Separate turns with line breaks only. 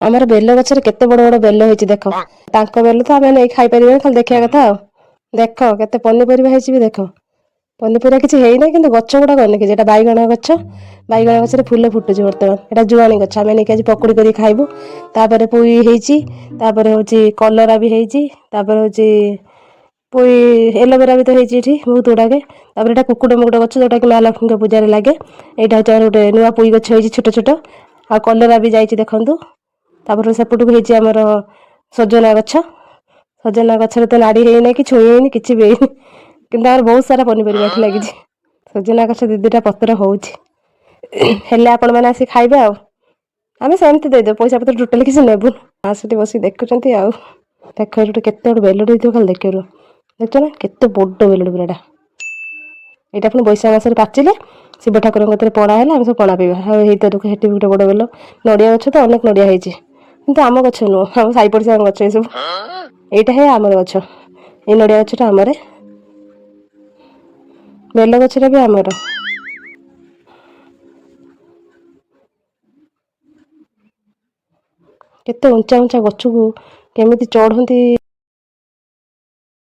ଆମର ବେଲ ଗଛରେ କେତେ ବଡ଼ ବଡ଼ ବେଲ ହେଇଛି ଦେଖ। ତାଙ୍କ ବେଲ ତ ଆମେ ନେଇ ଖାଇପାରିବାନି, ଖାଲି ଦେଖିବା କଥା। ଆଉ ଦେଖ କେତେ ପନିପରିବା ହେଇଛି ବି ଦେଖ। ପନିପରିବା କିଛି ହେଇନାହିଁ, କିନ୍ତୁ ଗଛ ଗୁଡ଼ାକ ଅନେକ ହେଇଛି। ଏଇଟା ବାଇଗଣ ଗଛ, ବାଇଗଣ ଗଛରେ ଫୁଲ ଫୁଟୁଛି ବର୍ତ୍ତମାନ। ଏଇଟା ଜୁଆଣି ଗଛ, ଆମେ ନେଇକି ଆଜି ପକୁଡ଼ି କରିକି ଖାଇବୁ। ତାପରେ ପୋଇ ହେଇଛି, ତାପରେ ହେଉଛି କଲରା ବି ହେଇଛି, ତାପରେ ହେଉଛି ପୋଇ, ଏଲୋଭେରା ବି ତ ହେଇଛି ଏଠି ବହୁତ ଗୁଡ଼ାକେ। ତାପରେ ଏଇଟା କୁକୁଟ ମୁକୁଟ ଗଛ, ଯେଉଁଟାକି ମା ଲକ୍ଷ୍ମୀଙ୍କ ପୂଜାରେ ଲାଗେ। ଏଇଟା ହେଉଛି ଆମର ଗୋଟେ ନୂଆ ପୋଇ ଗଛ ହେଇଛି ଛୋଟ ଛୋଟ, ଆଉ କଲରା ବି ଯାଇଛି ଦେଖନ୍ତୁ। ତାପରେ ସେପଟକୁ ହେଇଛି ଆମର ସଜନା ଗଛ। ସଜନା ଗଛରେ ତ ନାଡ଼ି ହେଇନାହିଁ କି ଛୁଇଁ ହେଇନି, କିଛି ବି ହେଇନି, କିନ୍ତୁ ଆମର ବହୁତ ସାରା ପନିପରିବା ଏଠି ଲାଗିଛି। ସଜନା ଗଛ ଦି ଦୁଇଟା ପତ୍ର ହେଉଛି, ହେଲେ ଆପଣମାନେ ଆସି ଖାଇବେ। ଆଉ ଆମେ ସେମିତି ଦେଇଦେବୁ, ପଇସା ପତ୍ର ଟୋଟାଲି କିଛି ନେବୁନି। ଆଉ ସେଠି ବସିକି ଦେଖୁଛନ୍ତି। ଆଉ ଦେଖ, ଏଠି ଗୋଟେ କେତେ ଗୋଟେ ବେଲୁଡ଼ି ହେଇଥିବ, ଖାଲି ଦେଖିବ। ଦେଖୁଛ ନା, କେତେ ବଡ଼ ବେଲୁଡ଼ି ପୁରା ଏଇଟା। ଏଇଟା ପୁଣି ବୈଶାଖ ମାସରେ ପାଚିଲେ ଶିବ ଠାକୁରଙ୍କ କତିରେ ପଣା ହେଲେ ଆମେ ସବୁ ପଣା ପିଇବା। ଆଉ ହେଇତ ଦେଖ, ସେଠି ବି ଗୋଟେ ବଡ଼ ବେଲ। ନଡ଼ିଆ ଗଛ ତ ଅନେକ ନଡ଼ିଆ ହେଇଛି, କିନ୍ତୁ ଆମ ଗଛ ନୁହଁ, ଆମ ସାହି ପଡ଼ିଶାଙ୍କ ଗଛ ଏସବୁ। ଏଇଟା ହିଁ ଆମର ଗଛ, ଏଇ ନଡ଼ିଆ ଗଛଟା ଆମର, ବେଲ ଗଛଟା ବି ଆମର। କେତେ ଉଞ୍ଚା ଉଞ୍ଚା ଗଛକୁ କେମିତି ଚଢ଼ନ୍ତି।